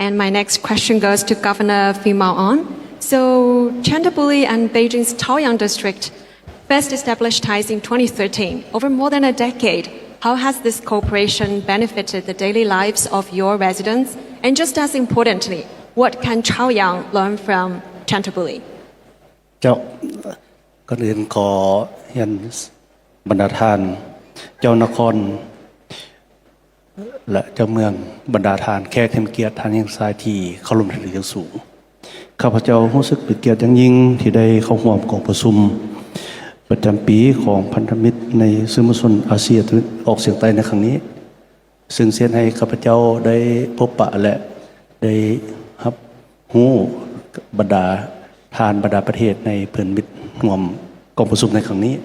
And my next question goes to Governor Phim Maung Aung. So, Chanthaburi and Beijing's Chaoyang district first established ties in twenty thirteen. Over more than a decade, how has this cooperation benefited the daily lives of your residents? And just as importantly, what can Chaoyang learn from Chanthaburi? ເຈົ້າ, ກ່ອນອື່ນຂໍຮຽນບັນດາທ່ານເຈົ້ານະຄອນ ແລະ ເຈົ້າເມືອງ, ບັນດາທ່ານແຂກທີ່ມີກຽດ, ທ່ານທີ່ເຄົາລົບທີ່ຢ່າງສູງ. ຂ້າພະເຈົ້າຮູ້ສຶກເປັນກຽດຢ່າງຍິ່ງທີ່ໄດ້ເຂົ້າຮ່ວມກອງປະຊຸມປະຈຳປີຂອງພັນທະມິດໃນສື່ມວນຊົນອາຊີອາຕາເວັນອອກສຽງໃຕ້ໃນຄັ້ງນີ້, ຊຶ່ງເຮັດໃຫ້ຂ້າພະເຈົ້າໄດ້ພົບປະ ແລະ ໄດ້ຮັບຮູ້ບັນດາທ່ານບັນດາປະເທດໃນເພື່ອນມິດຮ່ວມກອງປະຊຸມໃນຄັ້ງນີ້.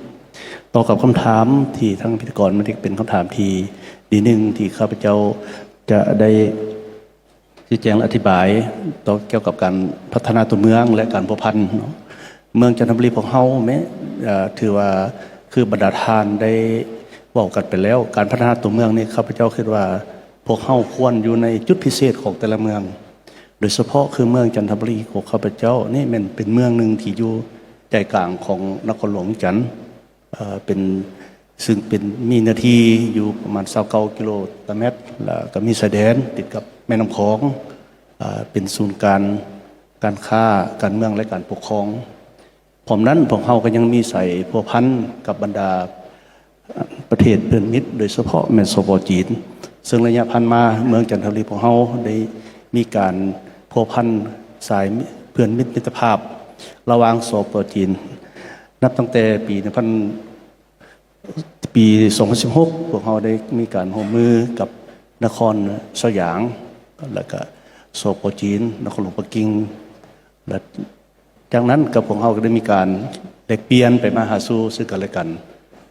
ຕໍ່ກັບຄຳຖາມທີ່ທາງພິທີກອນ, ມັນເປັນຄຳຖາມທີ່ດີໜຶ່ງທີ່ຂ້າພະເຈົ້າຈະໄດ້ ຊີ້ແຈງ ແລະ ອະທິບາຍຕໍ່ກ່ຽວກັບການພັດທະນາຕົວເມືອງ ແລະ ການພົວພັນເນາະ. ເມືອງຈັນທະບູລີຂອງເຮົາແມ່ນ ເອີ ຖືວ່າຄືບັນດາທ່ານໄດ້ເວົ້າກັນໄປແລ້ວ, ການພັດທະນາຕົວເມືອງນີ້ ຂ້າພະເຈົ້າຄິດວ່າພວກເຮົາຄວນຢູ່ໃນຈຸດພິເສດຂອງແຕ່ລະເມືອງ, ໂດຍສະເພາະຄືເມືອງຈັນທະບູລີຂອງຂ້າພະເຈົ້ານີ້ແມ່ນເປັນເມືອງໜຶ່ງທີ່ຢູ່ໃຈກາງຂອງນະຄອນຫຼວງວຽງຈັນ. ເປັນ ຊຶ່ງເປັນ ມີເນື້ອທີ່ຢູ່ປະມານຊາວເກົ້າກິໂລຕາແມັດ ແລ້ວກໍມີຊາຍແດນຕິດກັບແມ່ນ້ຳຂອງ, ເປັນສູນກາງການຄ້າ, ການເມືອງ ແລະ ການປົກຄອງ. ພ້ອມນັ້ນ, ພວກເຮົາກໍຍັງມີສາຍພົວພັນກັບບັນດາປະເທດເພື່ອນມິດ, ໂດຍສະເພາະແມ່ນ ສປ ຈີນ, ເຊິ່ງໄລຍະຜ່ານມາເມືອງຈັນທະບູລີຂອງເຮົາໄດ້ມີການພົວພັນສາຍເພື່ອນມິດມິດຕະພາບລະຫວ່າງ ສປ ຈີນ ນັບຕັ້ງແຕ່ປີໜຶ່ງພັນ ປີສອງພັນສິບຫົກ ພວກເຮົາໄດ້ມີການຮ່ວມມືກັບນະຄອນຊາວຢາງ ແລ້ວກະ ສປ ຈີນ ນະຄອນຫຼວງປັກກິ່ງ ແລະ ຈາກນັ້ນກໍພວກເຮົາກໍໄດ້ມີການແລກປ່ຽນໄປມາຫາສູ່ເຊິ່ງກັນແລະກັນ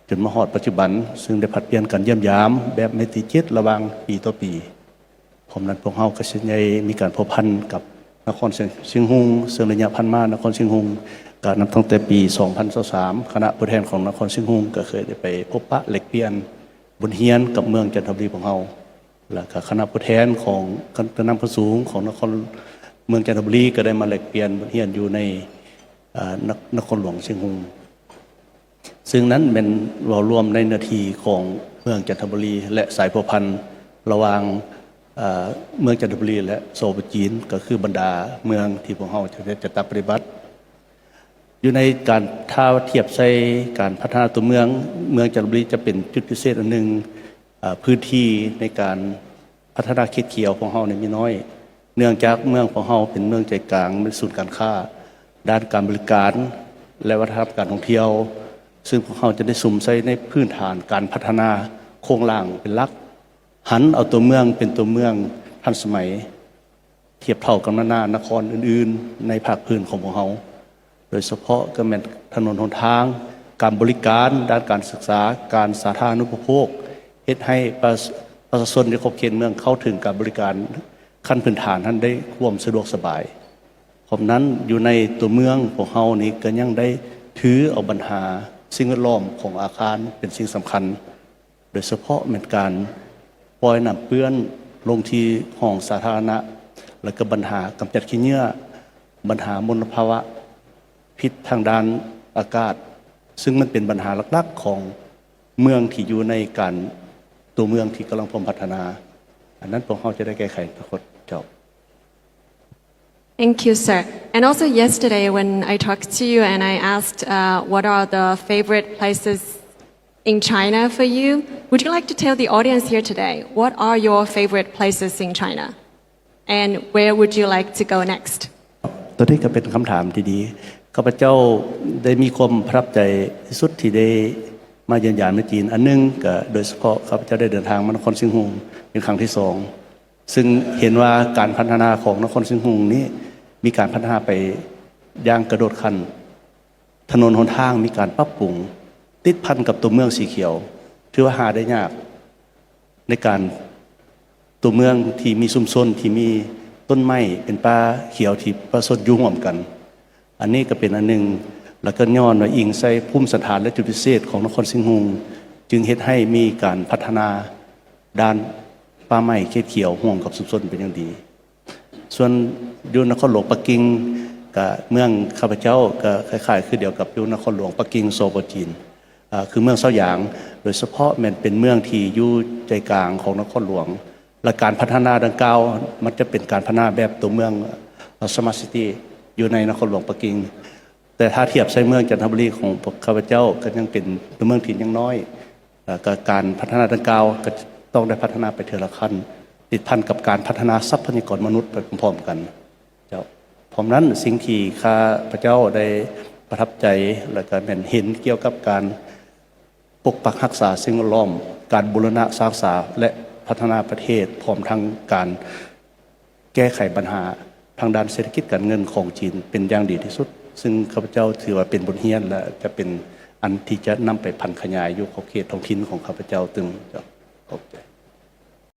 ຈົນມາຮອດປັດຈຸບັນ, ຊຶ່ງໄດ້ຜັດປ່ຽນກັນຢ້ຽມຢາມແບບມິຕິຈິດລະຫວ່າງປີຕໍ່ປີ. ພ້ອມນັ້ນພວກເຮົາກໍຊິໄດ້ມີການພົວພັນກັບນະຄອນຊຽງຮຸ່ງ, ເຊິ່ງໄລຍະຜ່ານມານະຄອນຊຽງຮຸ່ງກໍນັບຕັ້ງແຕ່ປີສອງພັນຊາວສາມ ຄະນະຜູ້ແທນຂອງນະຄອນຊຽງຮຸ່ງກໍເຄີຍໄດ້ໄປພົບປະແລກປ່ຽນບົດຮຽນກັບເມືອງຈັນທະບູລີຂອງເຮົາ, ແລ້ວກໍຄະນະຜູ້ແທນຂອງການນຳຂັ້ນສູງຂອງນະຄອນ ເມືອງຈັນທະບູລີກໍໄດ້ມາແລກປ່ຽນບົດຮຽນຢູ່ໃນ ເອີ ນະ ນະຄອນຫຼວງຊຽງຮຸ່ງ. ຊຶ່ງນັ້ນແມ່ນເວົ້າລວມໃນເນື້ອທີ່ຂອງເມືອງຈັນທະບູລີ ແລະ ສາຍພົວພັນລະຫວ່າງ ເອີ ເມືອງຈັນທະບູລີ ແລະ ສປ ຈີນ ກໍຄືບັນດາເມືອງທີ່ພວກເຮົາຈະ ຈະຕັ້ງປະຕິບັດ. ຢູ່ໃນການ ຖ້າທຽບໃສ່ການພັດທະນາຕົວເມືອງ, ເມືອງຈັນທະບູລີຈະເປັນຈຸດພິເສດອັນໜຶ່ງ, ເອີ ພື້ນທີ່ໃນການ ພັດທະນາເຂດຂຽວຂອງເຮົານີ້ມີນ້ອຍ, ເນື່ອງຈາກເມືອງຂອງເຮົາເປັນເມືອງໃຈກາງ, ເປັນສູນການຄ້າ, ດ້ານການບໍລິການ ແລະ ວັດທະນະທຳການທ່ອງທ່ຽວ, ຊຶ່ງພວກເຮົາຈະໄດ້ສຸມໃສ່ໃນພື້ນຖານການພັດທະນາໂຄງລ່າງເປັນຫຼັກ, ຫັນເອົາຕົວເມືອງເປັນຕົວເມືອງທັນສະໄໝ ທຽບເທົ່າກັບນານານະຄອນອື່ນໆໃນພາກພື້ນຂອງພວກເຮົາ, ໂດຍສະເພາະກໍແມ່ນຖະໜົນຫົນທາງ, ການບໍລິການ, ດ້ານການສຶກສາ, ການສາທາລະນຸປະໂພກ, ເຮັດໃຫ້ປະ ປະຊາຊົນໃນຂອບເຂດເມືອງເຂົ້າເຖິງການບໍລິການຂັ້ນພື້ນຖານຫັ້ນໄດ້ຄວາມສະດວກສະບາຍ. ພ້ອມນັ້ນ, ຢູ່ໃນຕົວເມືອງພວກເຮົານີ້ກໍຍັງໄດ້ຖືເອົາບັນຫາສິ່ງແວດລ້ອມຂອງອາຄານເປັນສິ່ງສຳຄັນ. ໂດຍສະເພາະແມ່ນການປ່ອຍນ້ຳເປື້ອນລົງທີ່ຫ້ອງສາທາລະນະ ແລະ ກໍບັນຫາກຳຈັດຂີ້ເຫຍື້ອ, ບັນຫາມົນລະພາວະພິດທາງດ້ານອາກາດ, ຊຶ່ງມັນເປັນບັນຫາຫຼັກໆຂອງເມືອງທີ່ຢູ່ໃນການ ຕົວເມືອງທີ່ກຳລັງພວມພັດທະນາ. ອັນນັ້ນພວກເຮົາຈະໄດ້ແກ້ໄຂໃນອະນາຄົດ. ເຈົ້າ. Thank you, sir. And also yesterday when I talked to you and I asked, uh, what are the favorite places in China for you, would you like to tell the audience here today, what are your favorite places in China? And where would you like to go next? ຕົວນີ້ກໍເປັນຄຳຖາມທີ່ດີ. ຂ້າພະເຈົ້າໄດ້ມີຄວາມປະທັບໃຈທີ່ສຸດທີ່ໄດ້ມາຢ້ຽມຢາມໃນຈີນ. ອັນໜຶ່ງກໍໂດຍສະເພາະຂ້າພະເຈົ້າໄດ້ເດີນທາງມານະຄອນຊຽງຮຸ່ງເປັນຄັ້ງທີສອງ. ຊຶ່ງເຫັນວ່າການພັດທະນາຂອງນະຄອນຊຽງຮຸ່ງນີ້ມີການພັດທະນາໄປຢ່າງກະໂດດຂັ້ນ, ຖະໜົນຫົນທາງມີການປັບປຸງ, ຕິດພັນກັບຕົວເມືອງສີຂຽວ, ຖືວ່າຫາໄດ້ຍາກໃນການ ຕົວເມືອງທີ່ມີຊຸມຊົນທີ່ມີຕົ້ນໄມ້ເປັນປ່າຂຽວທີ່ປະຊາຊົນຢູ່ຮ່ວມກັນ. ອັນນີ້ກໍເປັນອັນໜຶ່ງ ແລ້ວກໍຍ້ອນວ່າອີງໃສ່ພູມສັນຖານ ແລະ ຈຸດພິເສດຂອງນະຄອນຊຽງຮຸ່ງ ຈຶ່ງເຮັດໃຫ້ມີການພັດທະນາດ້ານປ່າໄມ້ເຂດຂຽວຮ່ວມກັບຊຸມຊົນເປັນຢ່າງດີ. ສ່ວນຢູ່ນະຄອນຫຼວງປັກກິ່ງ ກະເມືອງຂ້າພະເຈົ້າກະຄ້າຍໆຄືດຽວກັບຢູ່ນະຄອນຫຼວງປັກກິ່ງ ສປ ຈີນ ອາ ຄືເມືອງຊາວຢາງ ໂດຍສະເພາະແມ່ນເປັນເມືອງທີ່ຢູ່ໃຈກາງຂອງນະຄອນຫຼວງ ແລະ ການພັດທະນາດັ່ງກ່າວ ມັນຈະເປັນການພັດທະນາແບບຕົວເມືອງ ສະມາດຊິຕີ ຢູ່ໃນນະຄອນຫຼວງປັກກິ່ງ. ແຕ່ຖ້າທຽບໃສ່ເມືອງຈັນທະບູລີຂອງພວກຂ້າພະເຈົ້າ ກໍຍັງເປັນຕົວເມືອງທີ່ຍັງນ້ອຍ ແລ້ວກໍການພັດທະນາດັ່ງກ່າວກໍຕ້ອງໄດ້ພັດທະນາໄປເທື່ອລະຂັ້ນ ຕິດພັນກັບການພັດທະນາຊັບພະຍາກອນມະນຸດໄປພ້ອມໆກັນ. ເຈົ້າ ພ້ອມນັ້ນ ສິ່ງທີ່ຂ້າພະເຈົ້າໄດ້ປະທັບໃຈ ແລ້ວກໍແມ່ນເຫັນກ່ຽວກັບການປົກປັກຮັກສາສິ່ງແວດລ້ອມ, ການບູລະນະສ້າງສາ ແລະ ພັດທະນາປະເທດ, ພ້ອມທັງການແກ້ໄຂບັນຫາທາງດ້ານເສດຖະກິດການເງິນຂອງຈີນເປັນຢ່າງດີທີ່ສຸດ, ຊຶ່ງຂ້າພະເຈົ້າຖືວ່າເປັນບົດຮຽນ ແລະ ຈະເປັນອັນທີ່ຈະນຳໄປຜັນຂະຫຍາຍຢູ່ຂອບເຂດທ້ອງຖິ່ນຂອງຂ້າພະເຈົ້າຕື່ມ. ເຈົ້າ ຂອບໃຈ.